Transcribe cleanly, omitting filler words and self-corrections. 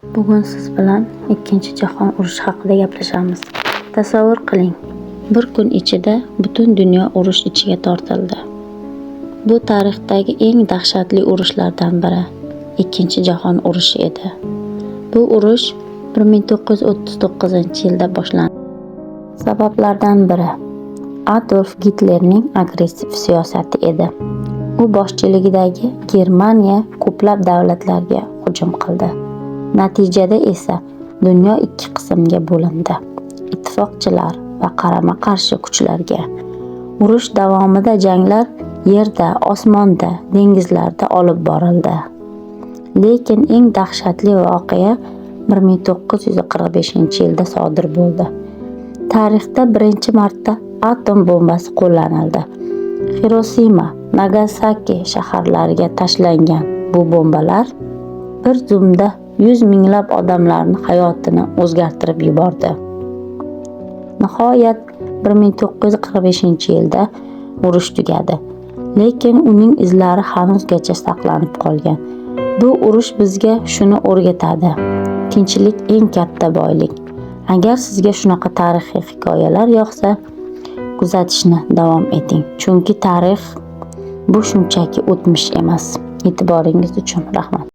Bugun siz bilan Ikkinchi jahon urushi haqida gaplashamiz. Tasavvur qiling, bir kun ichida butun dunyo urush ichiga tortildi. Bu tarixdagi eng dahshatli urushlardan biri Ikkinchi jahon urushi edi. Bu urush 1939-yilda boshlandi. Sabablardan biri Adolf Gitlerning agressiv siyosati edi. U boshchiligidagi Germaniya ko'plab davlatlarga hujum qildi. Natijada esa dunyo ikki qismga bo'lindi: ittifoqchilar va qarama-qarshi kuchlarga. Urush davomida janglar yerda, osmonda, dengizlarda olib borildi. Lekin eng dahshatli voqea 1945-yilda sodir bo'ldi. Tarixda birinchi marta atom bombasi qo'llanildi. Xirosima, Nagasaki shaharlariga tashlangan bu bombalar bir zumda yuz minglab odamlarning hayotini o'zgartirib yubordi. Nihoyat 1945-yilda urush tugadi. Lekin uning izlari hanuzgacha saqlanib qolgan. Bu urush bizga shuni o'rgatadi: tinchlik eng katta boylik. Agar sizga shunaqa tarixiy hikoyalar yoqsa, kuzatishni davom eting. Chunki tarix bu shunchaki o'tmish emas. E'tiboringiz uchun rahmat.